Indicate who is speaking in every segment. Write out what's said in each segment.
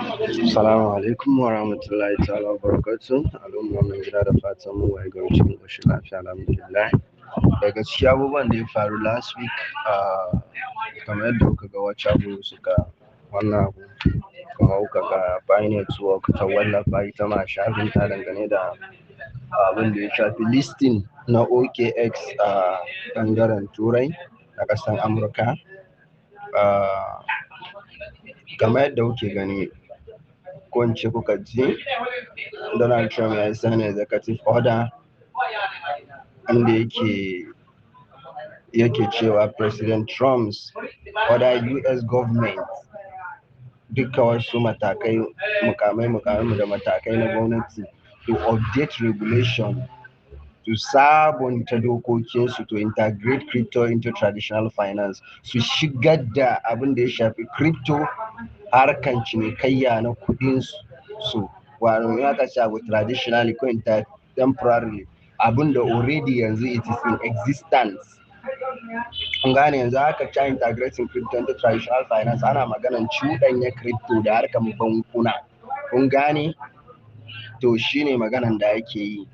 Speaker 1: Assalamu alaikum wa rahmatullahi ta'ala wa barakatuh. Al'umma wannan gida, da fatan mu waye gari cikin ƙoshin lafiya, alhamdulillah. Daga cikin abubuwan da ya faru last week, kamar yadda kuka ga wacce abu suka wannan abu, kuma kuka ga Pi Network ta wallafa ita ma shafin ta dangane da abin da ya shafi listing na OKX a ɓangaren Turai na ƙasar Amurka. Kamar yadda kuke gani, ko in ce kuka ji, Donald Trump ya yi sign executive order inda yake cewa President Trump's order US government, duka wasu matakai, mukamai mukamai da matakai na gwamnati, to update regulation, to sabunta dokokinsu, to integrate crypto into traditional finance, su shigar da abin da ya shafi crypto harkan cinikayya na kudin su. Wato in aka ce abu traditionally ko temporarily, abin da already yanzu it is in existence. Kun gane? Yanzu aka ci integrating crypto into traditional finance, ana maganan cuɗanya crypto da harkan bankuna. Kun gane? To shine maganan da ake yi,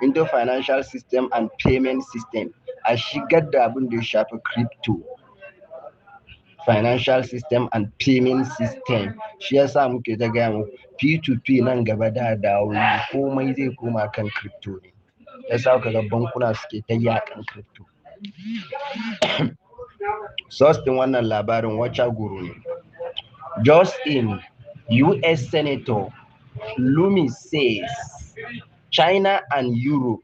Speaker 1: into financial system and payment system, a shigar da abin da ya shafi crypto financial system and payment system. Shi yasa muke ta gaya muku, P2P nan gaba da dawo, komai zai koma kan crypto ne. Yasa kuka ga bankuna suke ta yakan crypto. Source din wannan labarin wacce guru ne. Just in, US Senator Lummis says China and Europe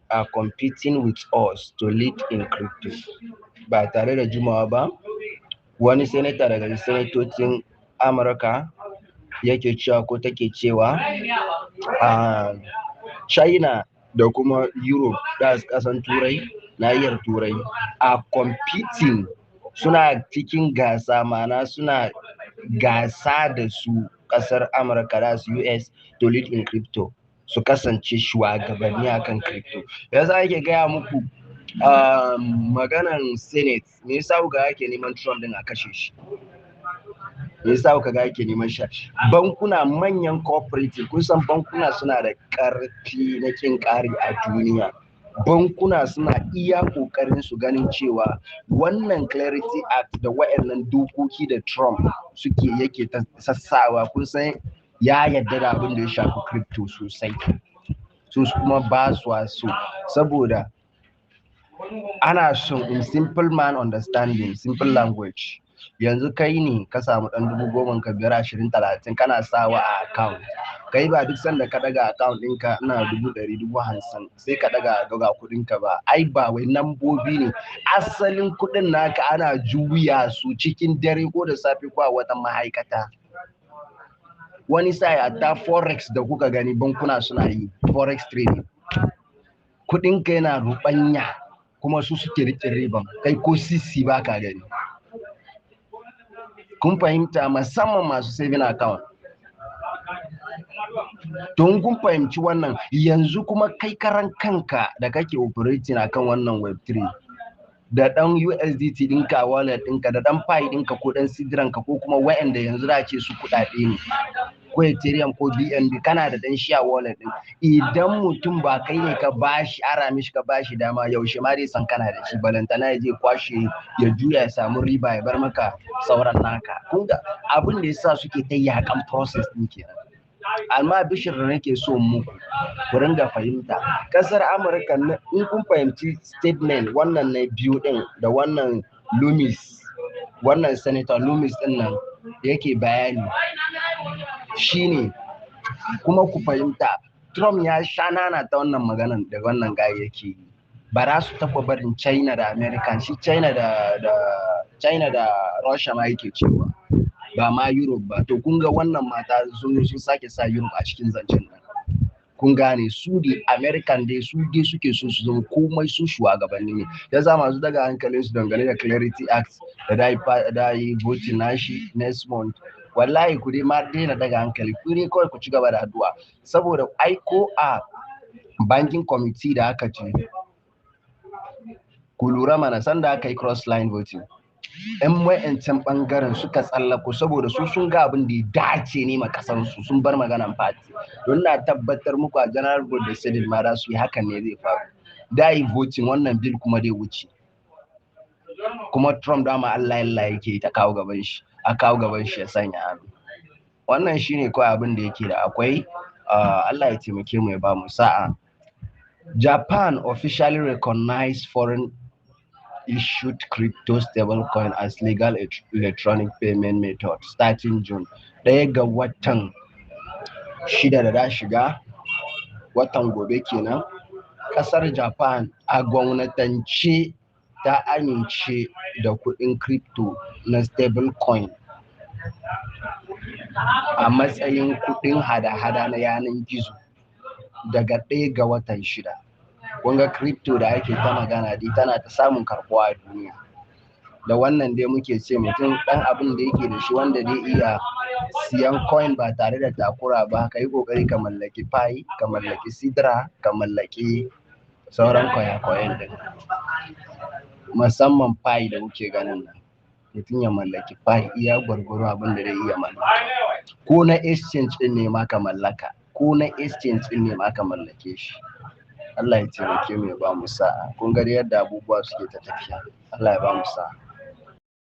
Speaker 1: are competing with us to lead in crypto. Ba tare da jimawa ba, wani senator daga sanatocin Amurka yake cewa, ko take cewa, China da kuma Europe, da kasan Turai, nahiyar Turai, are competing, suna cikin gasa, ma'ana suna gasa da su kasar Amurka, da su US, to lead in crypto, su kasance shugabanni akan crypto. Yanzu ake gaya muku maganan Senate. Me yasa kuka ake neman Trump din a kashe shi? Me yasa kuka ga ake neman shi? Bankuna, manyan cooperative, kun san bankuna suna da karfi na kin kari a duniya. Bankuna suna iya kokarin su ganin cewa wannan Clarity Act da wayannan dokoki da Trump suke yake ta sassawa, kun san ya yarda da abin da ya shafi crypto sosai, su kuma ba su so, saboda ana son, in simple man understanding, simple language, yanzu kai ne ka samu ɗan 10,000 ka, 5, 20, 30, kana sawa a account. Kai ba duk sanda ka daga account ɗinka ina 100,000, 50,000, sai ka daga ga kuɗin ka ba. Ai ba wai nambobi ne asalin kuɗin naka, ana juya su cikin dare ko da safe ko a wata ma'aikata. Wani sai ta forex da kuka gani bankuna suna yi, forex trading, kuɗin ka yana rubanya, kuma su suke riƙe riban, kai ko sisi ba ka gani. Kun fahimta? Musamman masu saving account. Don kun fahimci wannan, yanzu kuma kai karan kanka da kake operating akan wannan web3, da ɗan USDT ɗinka a wallet ɗinka, da ɗan Pi ɗinka, ko ɗan Sidran ka, ko kuma wa'anda yanzu za a ce su kuɗaɗe ne, ko Ethereum ko BNB, kana da ɗan shi a wallet ɗin, idan mutum ba kai ne ka bashi, ara mishi, ka bashi dama, yaushe ma dai san kana da shi, balantana ya je kwashe, ya juya, ya samu riba, ya bar maka sauran naka? Kun ga abin da yasa suke ta yakan process ɗin kenan. Amma bishir da nake so muku ku ringa fahimta, kasar Amurka, in kun fahimci statement wannan na biyu din da wannan Lummis, wannan Senator Lummis din nan yake bayani, shine kuma ku fahimta, Trump ya sha nana ta wannan maganan da wannan guy yake yi, ba za su taɓa barin China da America, shi China da China da Russia ma yake cewa, ba ma Europe ba. To kun ga wannan mata sun sake sa Europe a cikin zancen nan. Kun gane? Su da American dai, su dai suke so su zama komai, su shugabanni ne. Ya sa masu daga hankalin su dangane da Clarity Act da da yi voting nashi next month, wallahi ku dai ma daina daga hankali, ku dai kawai ku ci gaba da addu'a, saboda ai ko a banking committee da aka ce, ku lura mana, sanda aka yi cross line voting, 'Yan wa'yancan ɓangaren suka tsallako, saboda su sun ga abin da ya dace ne ma kasansu, sun bar maganan party. Don na tabbatar muku, a general vote da Senate ma za su yi, hakan ne zai faru. Da yi voting wannan bill kuma dai wuce. Kuma Trump dama Allah Allah yake ta kawo gaban shi, a kawo gaban shi ya sanya hannu. Wannan shine kawai abin da yake da akwai. Allah ya taimake mu, ya ba mu sa'a. Japan officially recognized foreign issued crypto stablecoin as legal electronic payment method starting June. 1 ga watan 6 da da shiga, watan gobe kenan, kasar Japan a gwamnatance ta amince da kuɗin crypto na stablecoin a matsayin kuɗin hada-hada na yanar gizo daga 1 ga watan 6. Kun ga crypto da ake ta magana dai tana ta samun karɓuwa a duniya. Da wannan dai muke ce mutum ɗan abin da yake da shi wanda zai iya siyan coin ba tare da takura ba, ka yi ƙoƙari ka mallaki Pi, ka mallaki Sidra, ka mallaki sauran coin din. Musamman Pi da kuke ganin nan, mutum ya mallaki Pi iya gwargwaro abin da zai iya mallaka. Ko na exchange din ne ma ka mallaka, ko na exchange din ne ma ka mallake shi. Allah ya taimake mu, ya ba mu sa'a. Kun ga yadda abubuwa suke ta tafiya. Allah ya ba mu sa'a.